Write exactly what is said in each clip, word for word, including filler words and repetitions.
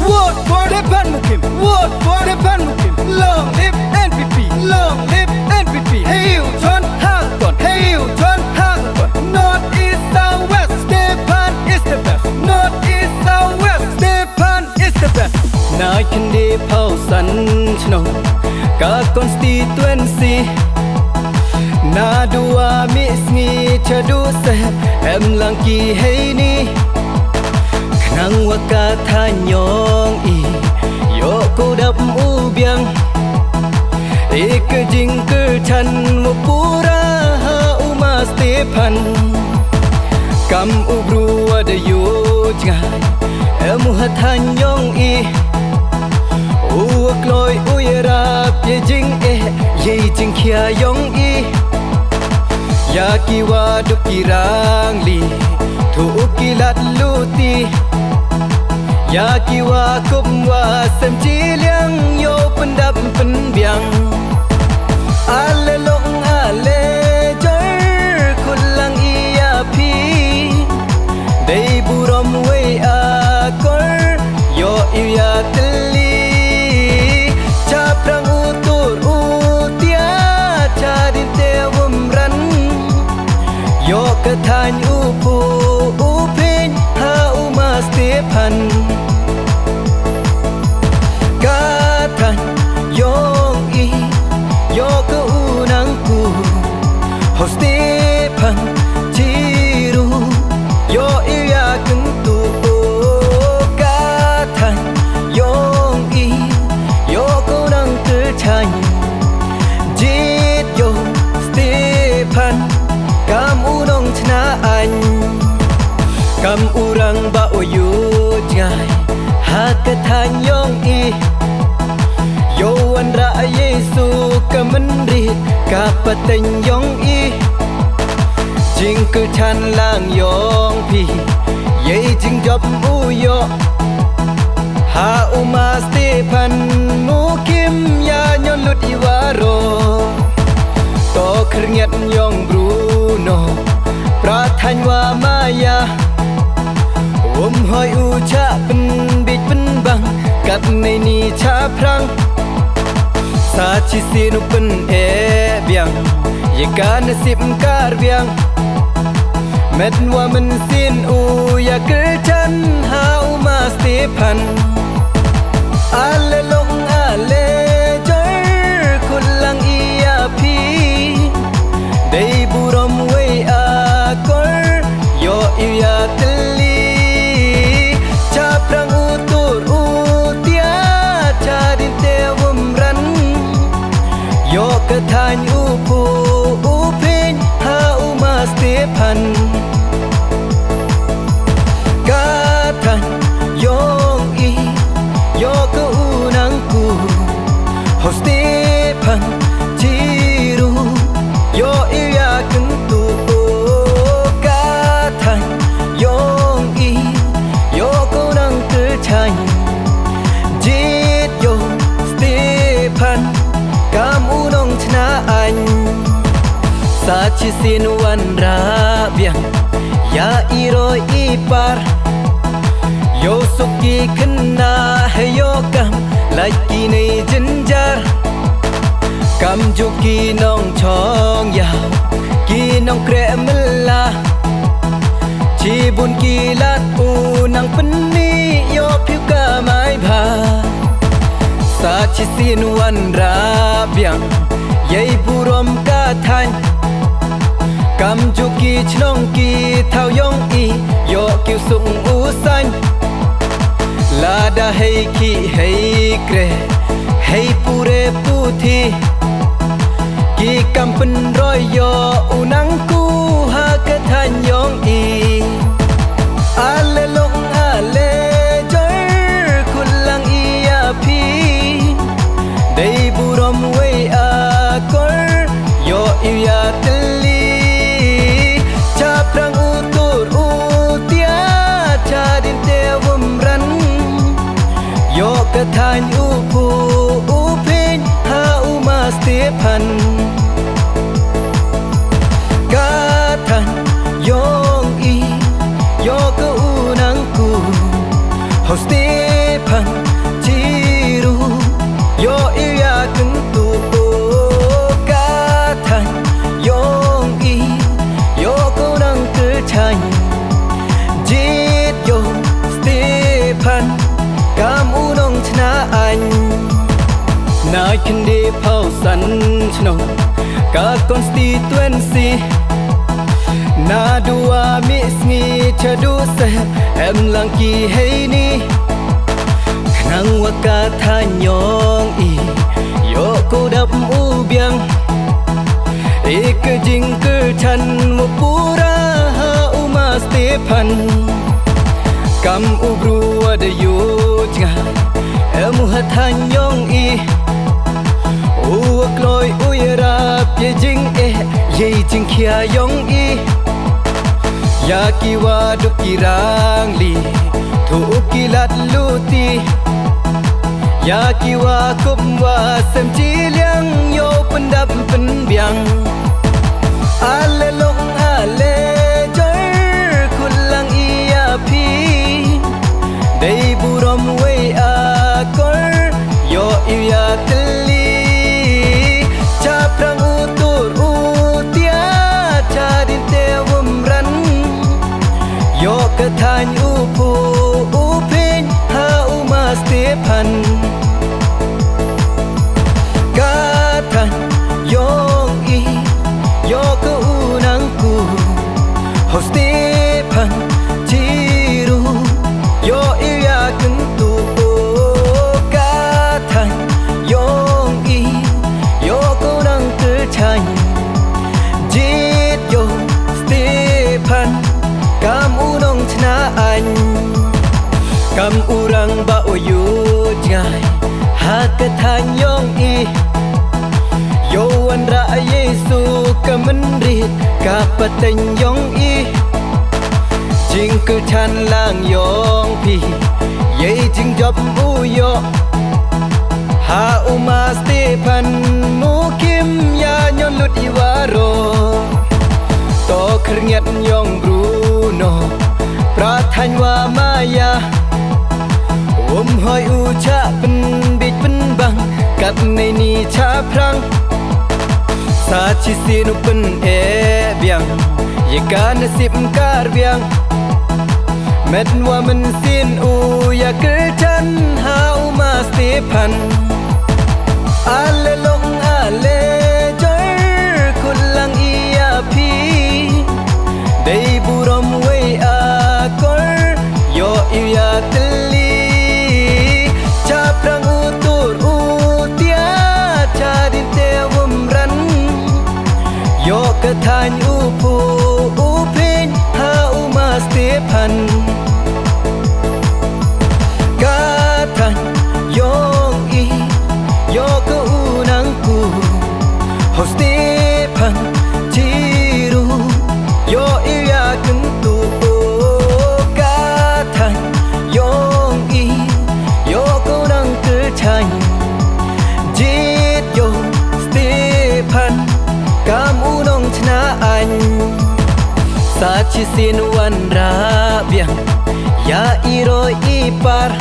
Vote for Stephen Mukim. Vote for Stephen Mukim. Long live N P P. Long live N P P. Hei u John Halton. Hei u John Halton. North East South West, Stephen is the best. North East South West, Stephen is the best. Na khyndai phew san shnong ka constituency. Naduh mih sngi shaduh seh em lang ki heini. Khnang wa ka thaiñ yong i ïoh ko dap u biang. I ka jingkyrchan wa pura ha u ma Stephen. Kam u bru wa da ïoh jngai em u ha thaiñ yong i. U wa kloi u ïarap ïa jingeh ïa i jingkhia yong i. Ïa ki wa duk ki rangli thuh u ki lad luti. Ïa ki wa kum wa sem chiliang ïoh pyndap pynbiang. Ale long ale jor khut lang ïa phi. Dei burom wei akor ïoh ïa tylli. Chaphrang u tur u tia cha dien te wym ran. Ïoh ka thaiñ u phuh u pheiñ ha u ma Stephen. Ka thaiñ yong i ïoh ka u nang ku. Ho Stephen chiru ïoh i ïa kyntu. Ka thaiñ yong i ïoh ka u nang kyrchan. Jied ïoh Stephen kam u nongchna aiñ. Kam u rangbah u ïoh jngai ha ka thaiñ yong i. Ïoh wanrah Yeisu ka mynrit ka pateng yong i. Jingkyrchan lang yong phi ïa i jingjop u ïoh. Ha u ma Stephen Mukim ïa ñion lut i waroh. To khyrngiat yong Bruno pra thaiñ wa ma ïa. Um hoi u chah pynbit pynbang kat nei ni chaphrang. Sa chisien u pyneh biang ïa ka nasip kar biang. Met wa mynsiem u ïa kyrchan ha u ma Stephen. Ale long ale jor khut lang ïa phi. Dei burom wei akor ïoh ïa tylli. Chaphrang u tur u tia cha dien te wym ran. Ïoh ka thaiñ u phuh u pheiñ ha u ma Stephen. Ka thaiñ yong i ïoh ka u nang ku. Ho Stephen chiru ïoh i ïa kyntu. Ka thaiñ yong i ïoh ka u nang kyrchan. Jied ïoh Stephen kam u nongchna aiñ. Sa chisien wanrah biang ïa i roi i par. Ïoh suk ki khynnah ïoh kam lait ki nei jynjar. Kam ju ki nongchong ïa ki nongkreh mylla. Chibun ki lad u nang pynmih ïoh phi u kamai bha. Sa chisien wanrah biang ïa i burom ka thaiñ. Kam ju ki chnong ki thaw yong i ïoh ki u suk u saiñ. Lada hei khih hei kreh hei pure puthi. Ki kam pynroi ïoh u nang ku ha ka thaiñ yong i. Ale long ale jor khut lang ïa phi. Dei burom wei akor ïoh ïa tylli. Chaphrang u tur u tia cha dien te wym ran. Ïoh ka thaiñ u phuh u pheiñ ha u ma Stephen. Ka thaiñ yong i ïoh ka u nang ku. Ho Stephen Khynde phaw san shnong ka constituency. Naduh wa mih sngi shaduh seh em lang ki heini. Khnang wa ka thaiñ yong i ïoh ko dap u biang. I ka jingkyrchan wa pura ha u Ma Stephen. Kam u bru wa da ïoh jngai em u ha thaiñ yong i. U wa kloi u ïarap ïa jingeh ïa i jingkhia yong i. Ïa ki wa duk ki rangli thuh u ki lad luti. Ïa ki wa kum wa sem chiliang ïoh pyndap pynbiang. Ale long ale jor khut lang ïa phi. Dei burom wei akor ïoh ïa tylli. Chaphrang u tur u tia cha dien te wym ran. Ïoh ka thaiñ u phuh u phin ha u Ma Stephen. Ka thaiñ yong i ïoh ka u nang ku. Ho Stephen chiru ïoh i ïa kyntu. Ka thaiñ yong i ïoh ka u nang kyrchan. Jied ïoh Stephen kam u nongchna aiñ. Kam u rangbah u ïoh jngai ha ka thaiñ yong i. Ïoh wanrah Ïesu ka mynrit ka pateng yong i. Jingkyrchan lang yong phi ïa i jingjop u ïoh. Ha u Ma Stephen mu kim ïa ñion lut i waroh. To khyrngiat yong Bruno pra thaiñ wa maya. Um hoi u cha pynbit pynbang kat nei ni chaphrang. Sa chisien u pyneh biang ïa ka nasip Karbiang. Met wa mynsiem u ïa kyrchan ha u Ma Stephen. Ale long ale jor khut lang ïa phi. Dei burom wei akor ïoh ïa tylli. Chaphrang u tur u tia cha dien te wym ran. Ïoh ka thaiñ u phuh u phin ha u Ma Stephen. Ka thaiñ yong i ïoh ka u nang ku. Ho Stephen chiru ïoh i ïa kyntu. Ka thaiñ yong i ïoh ka u nang kyrchan. Jied ïoh Stephen kam u nongchna aiñ. Sa chisien wanrah biang ïa i roi i par.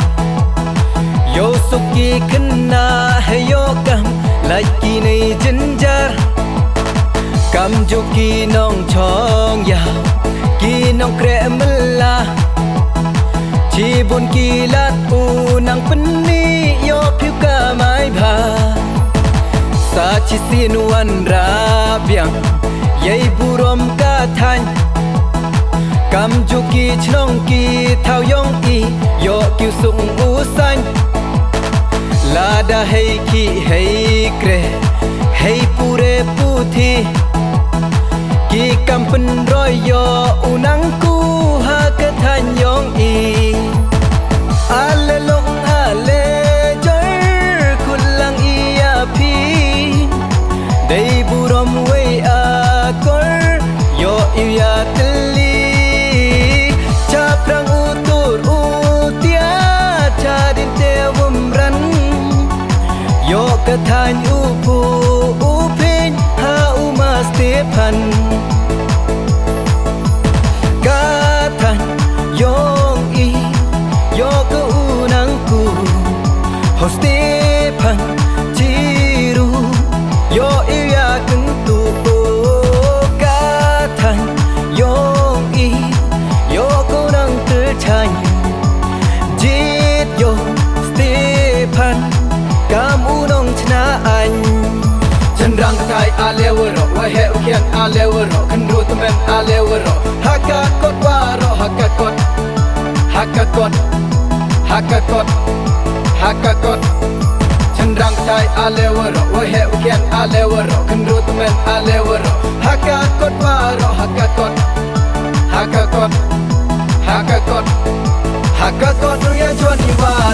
Ïoh suk ki khynnah ha ïoh kam lait ki nei jynjar. Kam ju ki nongchong ïa ki nongkreh mylla. Chibun ki lad u nang pynmih ïoh phi u kamai bha. Sa chisien wanrah biang ïa i burom ka thaiñ. Kam ju ki chnong ki thaw yong i ïoh ki u suk u saiñ. Lada hei khih hei kreh hei pure puthi. Ki kam pynroi ïoh u nang ku ha ka thaiñ yong i. Ale long ale jor khut lang ïa phi. Dei burom wei akor ïoh ïa tylli. Chaphrang u tur u tia cha dien te wym ran. Ïoh ka thaiñ u phuh u phin ha u Ma Stephen. Ka thaiñ yong i Ïan ale waroh, khynru tymmen ale waroh, ha ka kot waroh, ha ka kot, ha ka kot, ha ka kot, ha ka kot. Shynrang tai ale waroh, waheh wakian ale waroh, khynru tymmen ale waroh, ha ka kot waroh, ha ka kot, ha ka kot, ha ka kot, ha ka kot ruh ïa Johnny Wah.